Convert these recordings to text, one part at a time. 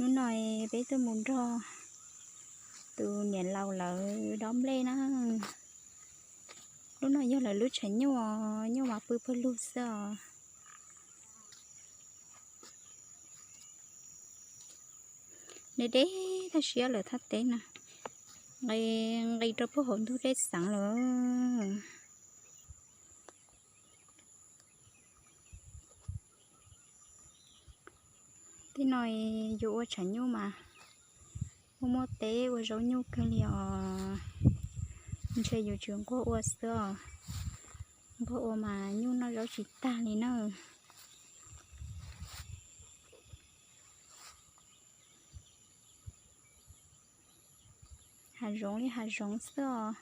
Hnub no peb tuaj mus nrog tus niam laus lawv dob nplej na. Lub no yog lawv lub tshav nyuj, nyuj mas pw pawg lug xwb os. Deb deb tag siab lawm thaj teb na, nqis nqis rau puag hauv ntug dej xeev lawm. Tej no yus ua tshav nyuj mas muaj muaj teb ua zaub nyuj kawg li os. Ntshe yus tsuas nquag ua xwb os. Nquag ua mas nyuj noj zaub tsis tag li na. Hav zoov li hav zoov xwb os.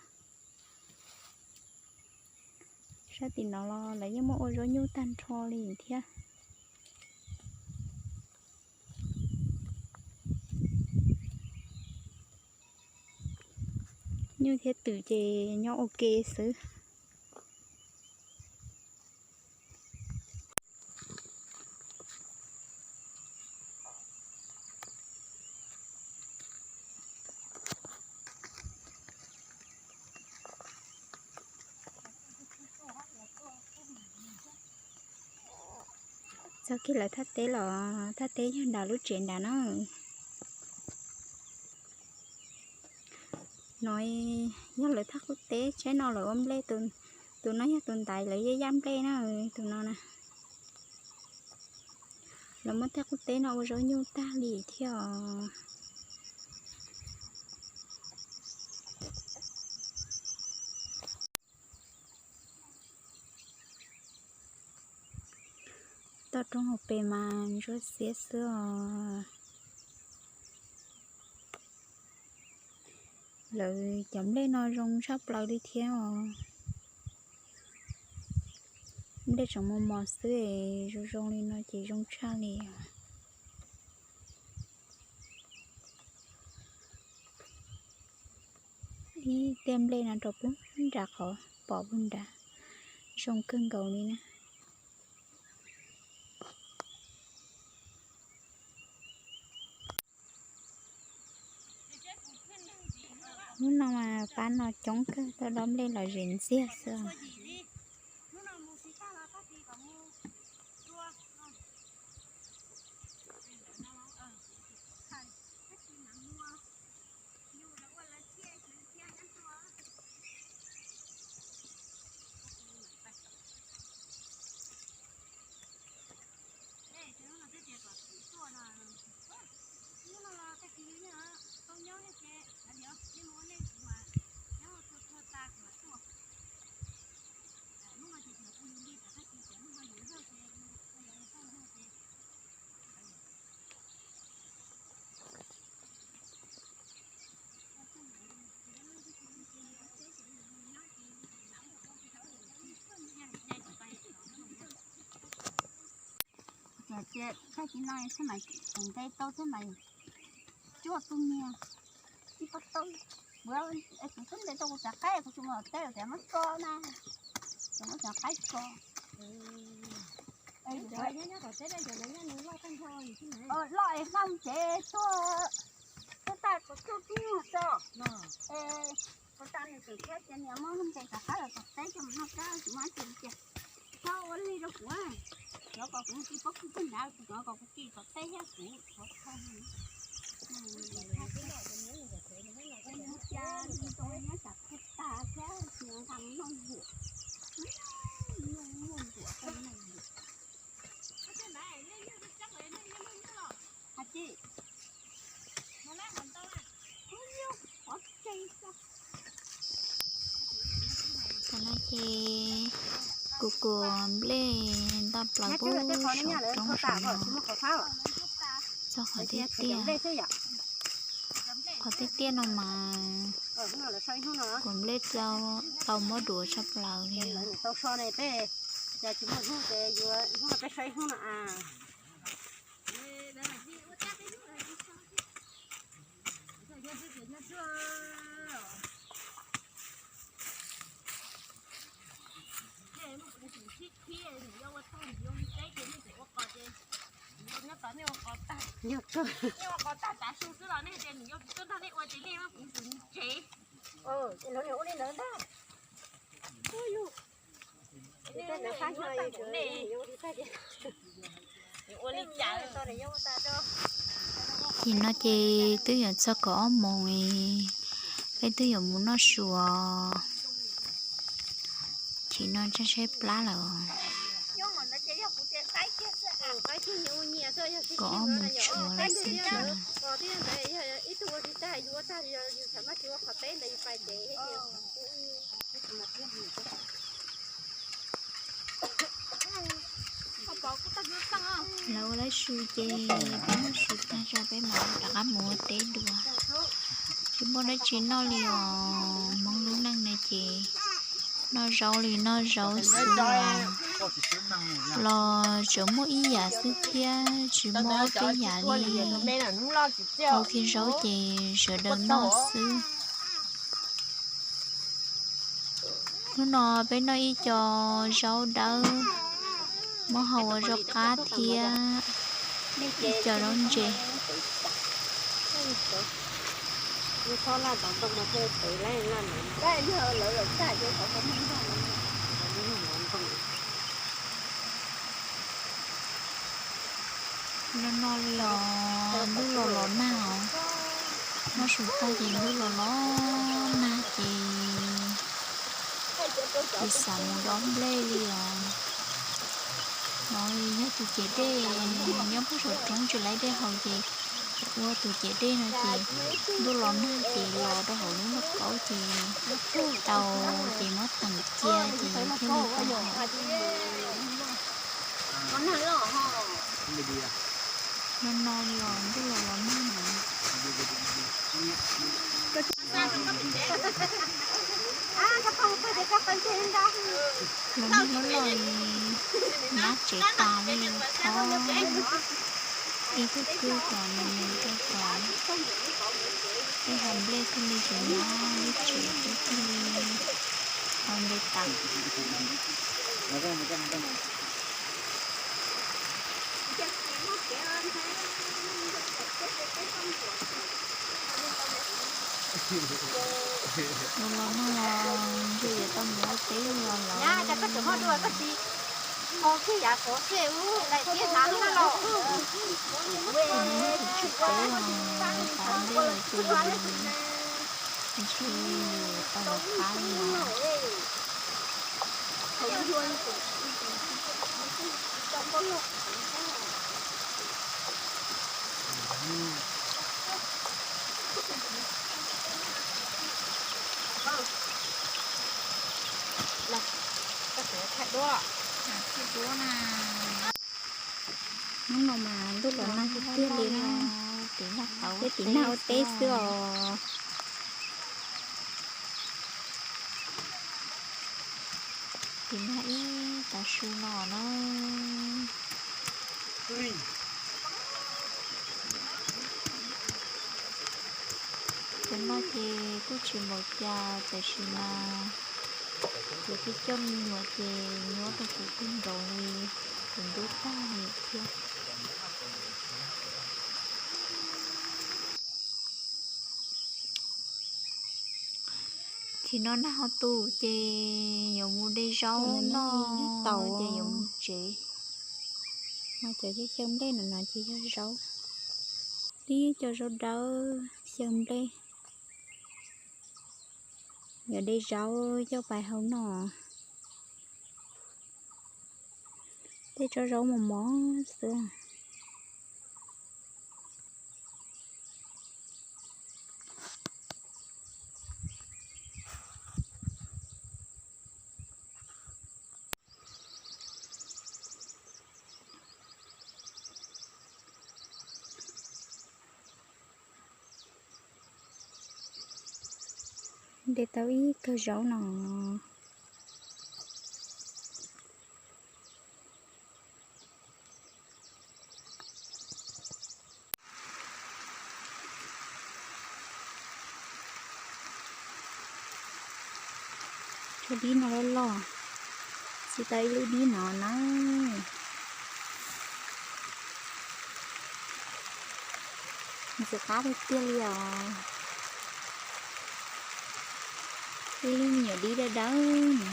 Sab tim no los lawv yeej muaj ua zaub nyuj tag nrho li thiab. Nyuj thiab twm ces nyob ua ke xwb. Txog kiag lawv thaj teb los, thaj teb yog nram lub tsev nrad na. No yog lawv thaj qub teb, tsaib no lawv ua nplej, tus no yog tus ntaiv lawv yaj yaj nplej na, tus no na. Lawv muab thaj qub teb no ua zaub nyuj tag li thiab os. Toj roob hauv pes mas ntsuab xiab xwb os. Lawv cov nplej no zoo tshaj plaws li thiab os. Nplej tseem mos mos xwb es zoo zoo li no ces zoo tshaj li os. Ib tiaj nplej no rau puag nram qhov pom puag nrad, zoo kawg nkaus li na. Hnub no mas pab no coob kawg, tuaj dob nplej los zem ntxiag xwb. Ces thaij tiv no xwb mas nqe tau thiab mas cuaj tus niag tsis tau tau. Kuv twb nte tau kuv cov qaib, kuv tsis muaj teb tias muab tso na, kuv muab cov qaib tso. Loj es hmaj tsev tuaj, tuaj tag kuv tuaj tib nyuag tso. Es kuv tag nws tseem thiab ces niam muab nte cov qaib los tom teb coj mus noj kab tsis muaj dab tsi li ces txhob ua li rau kuv. Cov kom kuv mus kis pob kws pem nrad, kuv cov kom kuv kis tom teb thiab kuv. Nyob tsam kuv tas thiab nqa noj nruam, noj nruam noj nruam. Hais tias, kuv nyuj pov tseg xwb. Tam no ces kuv kuam nplej ntoj plaws pub saum roob saum no, txog qhov tiaj tiaj, qhov tiaj tiaj no mas kuam nplej tau muab duav tshaj plaws li. Nyob tod nej ua qos tag. Nyuam qhuav tag tav su xwb los nej tias nws yuav tuaj nrog nej ua ces nej muab kuv tus tsev. Ces lawv ua li ntawd ntag. Ces no ces twb yuav txog kaum ob moos, peb twb yuav mus noj su. Ces no tshaib tshaib plab lawm. Kaum ob moos tshuav lawm xwb thiab. Lawv ua lawv su ces peb noj su tag tso peb mam rov qab mus ua teb dua. Tsis muaj dab tsi noj li os, Hmoob lub neej no ces noj zaub li noj zaub xwb. Los tsuas muaj ib yam xwb thiab, tsis muaj ob peb yam li. Hau kiag zaub ces sawv daws noj xwb. Hnub no peb noj ib co zaub dawb, muab hau ua zaub qab thiab ib co zaub ntse. No no li os, ntuj los los nag os. Noj su tag ces ntuj los los nag ces tsis xav mus dob nplej li os. No yog tus ciav dej nyob puag saum roob tsis laib dej haus ces ua tus ciav dej no ces ntuj los nag ces los rau hauv lub lauj kaub ces tau, ces muab teem cia ces thiaj li tau haus. No no li os, ntuj los los nag no. Los nag los los nyab tsev tas li os. Ib tug kwj kom nws mus rau tod, tej hav nplej thiaj li tsis nyab lub tsev, thiaj li haus nte tas. Los los nag los ntshe yuav tau mus ua teb los lawm. Tsis tau, tav nplej ces ntshe yuav tau los qab li os. Hnub no mas ntuj los nag tiag tiag li na. Peb tiv nag ua teb xwb os. Tiv nag ib tav su no na. Cov no ces kuj tsis npaum cas, tab sis mas kuv coj coj me nyuam ces nyob rau kuv kawg nkaus li, kuv ntub tag li thiab. Tsis no nag ho tu ces yuav mus de zaub noj tau ces yuav mus tsev. No cov xyaw nplej no no ces yog zaub, tib co zaub dawb xyaw nplej. Yuav de zaub coj pais hau noj. Tej tsob zaub mos mos xwb. De tau ib kawg zaub no. Tshuav dib no loj loj, tsis tau ib lub dib no na. Ntxim qab tiag tiag li os. Ib lub me nyuam dib dawb dawb no.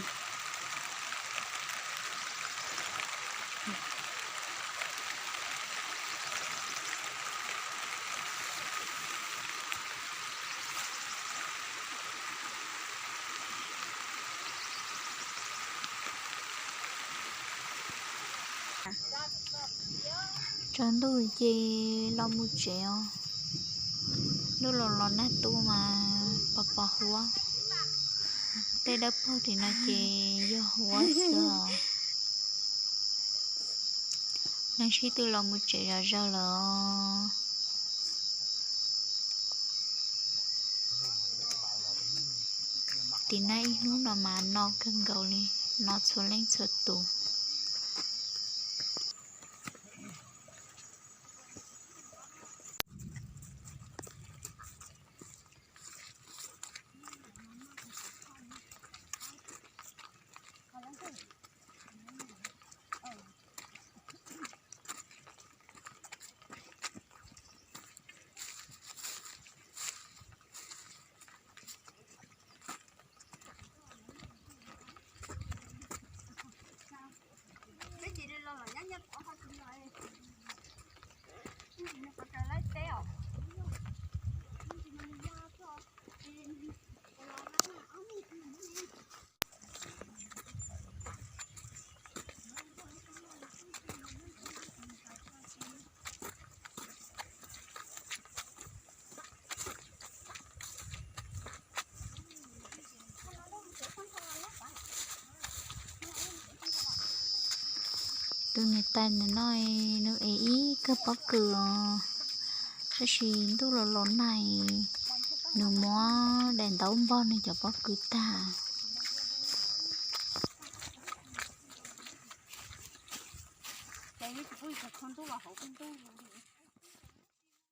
Tsaus ntuj ces los mus tsev os. Ntuj los los nag tu mas pos pos huab. Tej dawb paug tim no ces yog huab xwb os. Neeg sib tw los mus tsev zom zaws lawm os. Tim no ib hnub no mas no kawg nkaus li, no txhua leej txhua tus. Tus niam tais ntawm no nws ev ib kawm pob kws os, tab sis ntuj los los nag, nws muab daim ntaub npog nws cov pob kws tag. Ces nws tsis pub kho ntuj los hauv ntuj.